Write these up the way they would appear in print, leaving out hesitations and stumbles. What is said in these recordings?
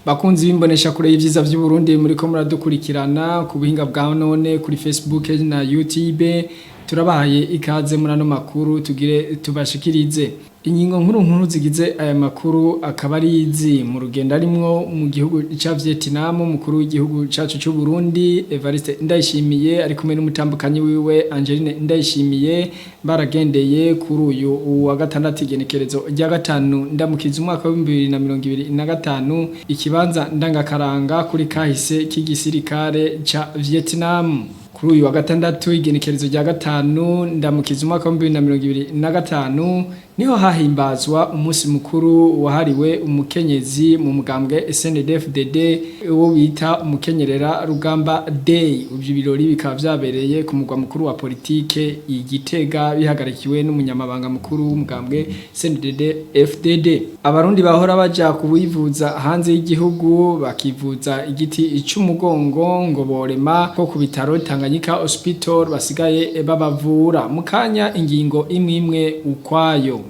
Bakunzi b'imbonesha kure y'ivyiza vy'u Burundi, muriko muradukurikirana ku buhinga bwa none kuri Facebook na YouTube, turabahaye ikaze muri ano makuru tugire tubashikirize. Ingingo nkuru nkuru zigize aya makuru akaba ari izi: mu rugendo arimwo mu gihugu ca Vietnam, umukuru w'igihugu cacu c'u Burundi Evariste Ndayishimiye ari kumwe n'umutambukanyi wiwe Angeline Ndayishimiye baragendeye kuri uyu wa gatandatu, igenekerezo rya 5 Ndamukiza umwaka wa 2025, ikibanza ndangakaranga kuri kahise k'igisirikare ca Vietnam. Kuri uyu wa gatandatu, igenekerezo rya 5 Ndamukiza umwaka wa 2025, niho hahimbazwa umunsi mukuru wahariwe umukenyezi mu mugambwe SNDD-FDD, uwo bita Umukenyerera Rugamba Day. Ivyo birori bikaba vyabereye ku mugwa mukuru wa politike i Gitega, bihagarikiwe n'umunyamabanga mukuru w'umugambwe SNDD-FDD. Abarundi bahora baja kuwivuza hanze y'igihugu bakivuza igiti c'umugongo ngo borema ko ku bitaro Tanganyika Hospital basigaye babavura. Mu kanya ingingo imwe imwe ukwayo.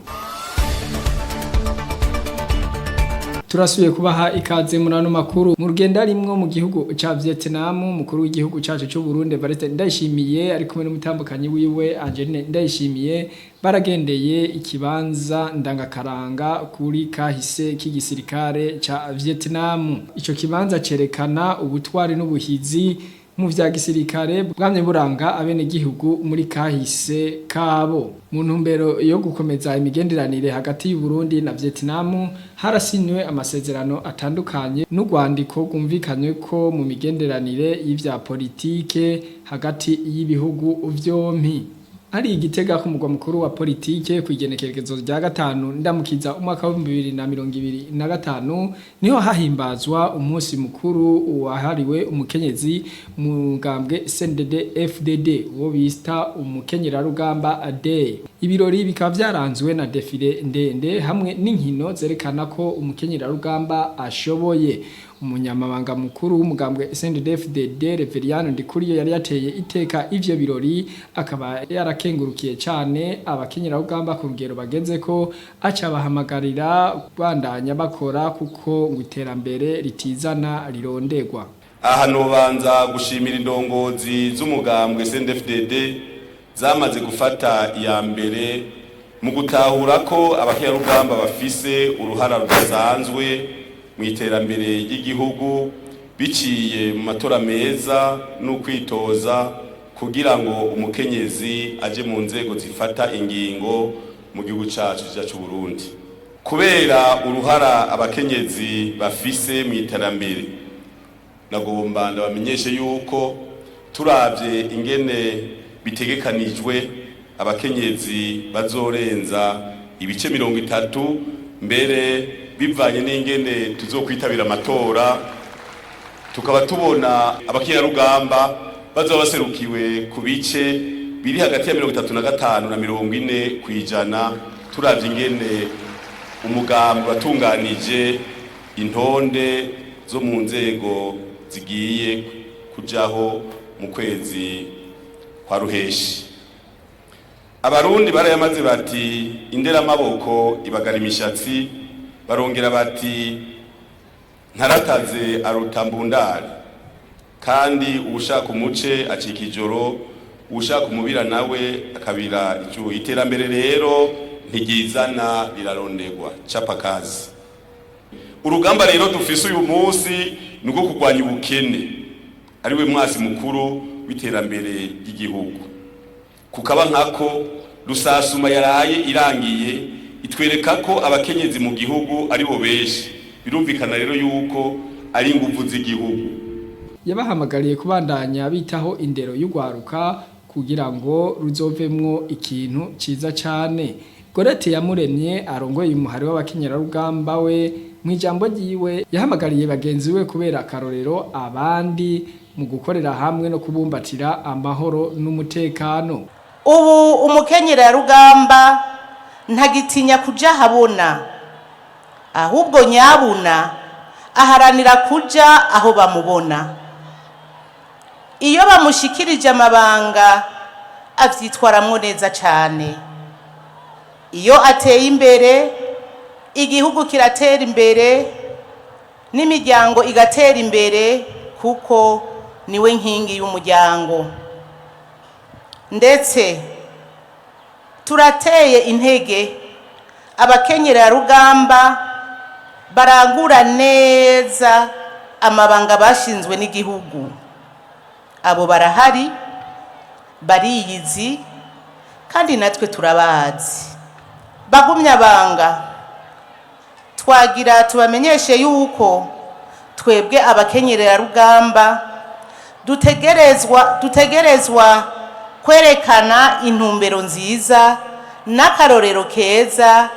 Turasubiye kubaha ikaze muri ano makuru. Mu rugendo arimwo mu gihugu ca Vietnam, umukuru w'igihugu cacu c'u Burundi Evariste Ndayishimiye ari kumwe n'umutambukanyi wiwe Angeline Ndayishimiye baragendeye ikibanza ndangakaranga kuri kahise k'igisirikare ca Vietnam. Ico kibanza cerekana ubutwari n'ubuhizi mu vya gisirikare bwamye buranga abenegihugu muri kahise kabo. Mu ntumbero yo gukomeza imigenderanire hagati y'u Burundi na Vietnam, harasinywe amasezerano atandukanye n'urwandiko rwumvikanywe ko mu migenderanire y'ivya politike hagati y'ibihugu vyompi. Hari i Gitega ku mugwa mukuru wa politike, kw'igenekerezo rya 5 Ndamukiza umwaka wa 2025, niho hahimbazwa umunsi mukuru wahariwe umukenyezi mu mugambwe CNDD FDD, uwo bita Umukenyerarugamba Day. Ibirori bikaba vyaranzwe na défilé ndende hamwe n'inkino zerekana ko umukenyerarugamba ashoboye. Umunyamabanga mukuru w'umugambwe SNDD-FDD Reveriyano Ndikuriyo yari yateye iteka ivyo birori, akaba yarakengurukiye cane abakenyerarugamba ku rugero bagezeko, aca bahamagarira kubandanya bakora kuko ngo iterambere ritizana, rirondegwa. Aha nobanza gushimira indongozi z'umugambwe CNDD-FDD zamaze gufata iya mbere mu gutahura ko abakenyerarugamba bafise uruhara rudasanzwe mu iterambere ry'igihugu, biciye mu matora meza n'ukwitoza kugira ngo umukenyezi aje mu nzego zifata ingingo mu gihugu cacu c'u Burundi. Kubera uruhara abakenyezi bafise mu iterambere, nagomba ndabamenyeshe yuko turavye ingene bitegekanijwe, abakenyezi bazorenza ibice 30 mbere, bivanye n'ingene tuzokwitabira amatora, tukaba tubona abakenyerarugamba bazoba baserukiwe ku bice biri hagati ya 35 na 40%, turavye ingene umugambi watunganije intonde zo mu nzego zigiye kujaho mu kwezi kwa Ruheshi. Abarundi barayamaze bati: "Inderamaboko ibagara imishatsi." Barongera bati: "Ntarataze aruta mbundari." Kandi uwushaka umuce acika ijoro, uwushaka umubira nawe akabira icuho. Iterambere rero ntiryizana, rirarondegwa. Chapa kazi. Urugamba rero dufise uyu munsi ni urwo kurwanya ubukene, ariwe mwasi mukuru w'iterambere ry'igihugu. Kukaba nkako rusasuma yaraye irangiye itwereka ko abakenyezi mu gihugu ari bo benshi. Birumvikana rero yuko ari inguvu z'igihugu. Yabahamagariye kubandanya bitaho indero y'ugwaruka kugira ngo ruzovemwo ikintu ciza cane. Gorete Yamuremye arongoye umuhari w'abakenyerarugamba, we mw'ijambo ryiwe yahamagariye bagenzi we kubera akarorero abandi mu gukorera hamwe no kubumbatira amahoro n'umutekano. Ubu umukenyerarugamba ntagitinya kuja habona, ahubwo nyabuna aharanira kuja aho bamubona. Iyo bamushikirije amabanga avyitwaramwo neza cane. Iyo ateye imbere, igihugu kiratera imbere. N'imiryango igatera imbere, kuko niwe nkingi y'umuryango. Ndetse turateye intege abakenyerarugamba barangura neza amabanga bashinzwe n'igihugu. Abo barahari, bariyizi, kandi natwe turabazi. Bagumyabanga, twagira tubamenyeshe yuko twebwe abakenyerarugamba dutegerezwa kwerekana intumbero nziza n'akarorero keza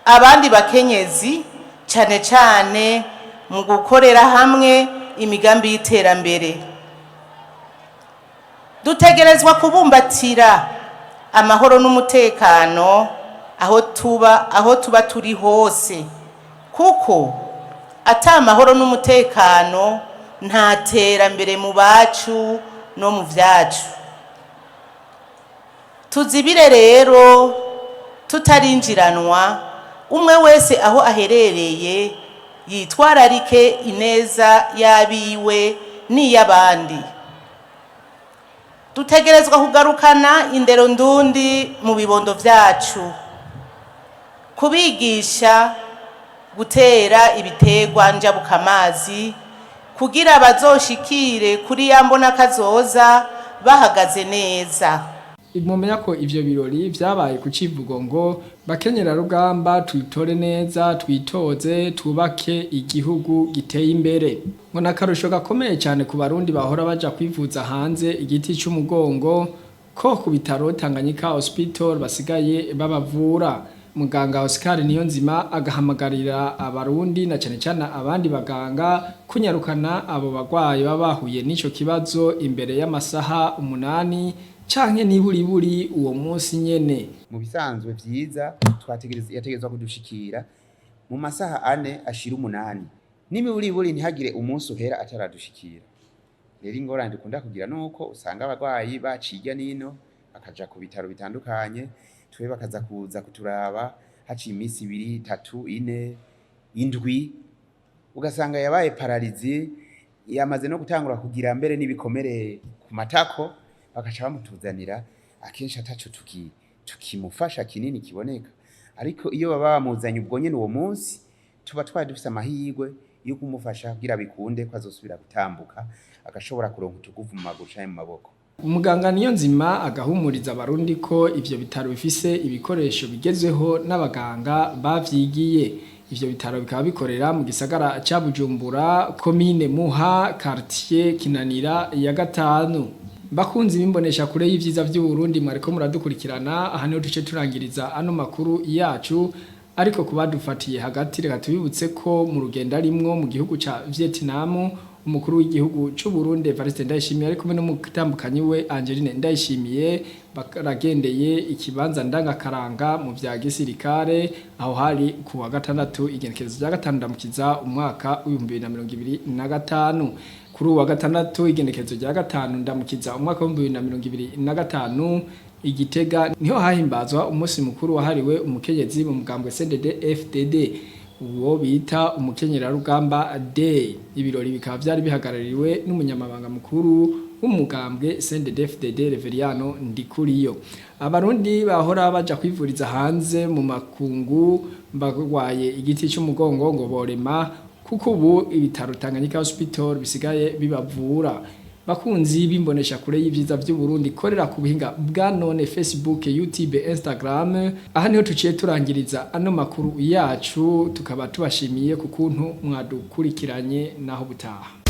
abandi bakenyezi, cyane cyane mu gukorera hamwe imigambi y'iterambere. Dutegerezwa kubumbatira amahoro n'umutekano aho tuba turi hose, kuko ata amahoro n'umutekano, nta terambere mu bacu no mu byacu. Tuzibire rero tutarinjiranwa. Umwe wese aho aherereye yitwararike ineza y'abiwe n'iy'abandi. Dutegerezwa kugarukana indero ndundi mu bibondo vyacu, kubigisha gutera ibiterwa njabukamazi, kugira bazoshikire kuri ya mbona kazoza bahagaze neza. Mumenya ko ivyo birori vyabaye ku civugo ngo: "Bakenyerarugamba, twitore neza, twitoze, twubake igihugu giteye imbere." Ngo nakarusho gakomeye cyane ku Barundi bahora baja kwivuza hanze igiti c'umugongo, ko ku bitaro Tanganyika Hospital basigaye babavura. Muganga Oscar Niyonzima agahamagarira Abarundi, na cyane cyane abandi baganga, kunyarukana abo bagwayi baba bahuye n'ico kibazo imbere y'amasaha 8 canke niburiburi uwo munsi nyene. Mu bisanzwe vyiza twategereza, yategerezwa kudushikira mu masaha 4 ashira 8 n'imiburiburi, ntihagire umunsi uhera ataradushikira. Rero ingorane dukunda kugira nuko usanga abarwayi baciye nino bakaja ku bitaro bitandukanye, twe bakaza kuza kuturaba haciye iminsi 2, 3, 4, 7, ugasanga yabaye paralysé, yamaze no gutangura kugira mbere n'ibikomere ku matako, bakaca bamutuzanira akenshi ataco tukimufasha kinini kiboneka. Ariko iyo baba bamuzanye ubwo nyene uwo munsi, tuba twari dufise amahirwe yo kumufasha kugira bikunde ko azosubira gutambuka, agashobora kuronka utuguvu mu maguru canke mu maboko. Muganga Niyonzima agahumuriza Abarundi ko ivyo bitaro bifise ibikoresho bigezweho n'abaganga bavyigiye. Ivyo bitaro bikaba bikorera mu gisagara ca Bujumbura, komine Muha, quartier Kinanira ya 5. Bakunzi bimbonesha kure y'ivyiza vy'u Burundi, mwariko muradukurikirana, aha niho duce turangiriza ano makuru yacu. Ariko kubadufatiye hagati, reka tubibutse ko mu rugendo arimwo mu gihugu ca Vietnam, umukuru w'igihugu c'u Burundi Evariste Ndayishimiye ari kumwe n'umutambukanyi we Angeline Ndayishimiye baragendeye ikibanza ndangakaranga mu vya gisirikare. Aho hari ku wa gatandatu, igenekerezo rya 5 Ndamukiza, umwaka w'2025. Kuri uwa gatandatu, igenekerezo rya 5 Ndamukiza, umwaka w'2025, Igitega niho hahimbazwa umunsi mukuru wahariwe umukenyezi mu mugambwe CNDD FDD, uwo bita Umukenyerarugamba Day. Ibirori bikaba vyari bihagarariwe n'umunyamabanga mukuru w'umugambwe CNDD-FDD, Reveriyano Ndikuriyo. Abarundi bahora baja kwivuriza hanze mu makungu bagwaye igiti c'umugongo ngo borema, kuko ubu ibitaro Tanganyika Hospital bisigaye bibavura. Bakunzi bimbonesha kure y'ivyiza vy'u Burundi korera ku buhinga bwa none, Facebook, YouTube, Instagram, aha niho tuciye turangiriza ano makuru yacu, tukaba tubashimiye ku kuntu mwadukurikiranye. Naho butaha.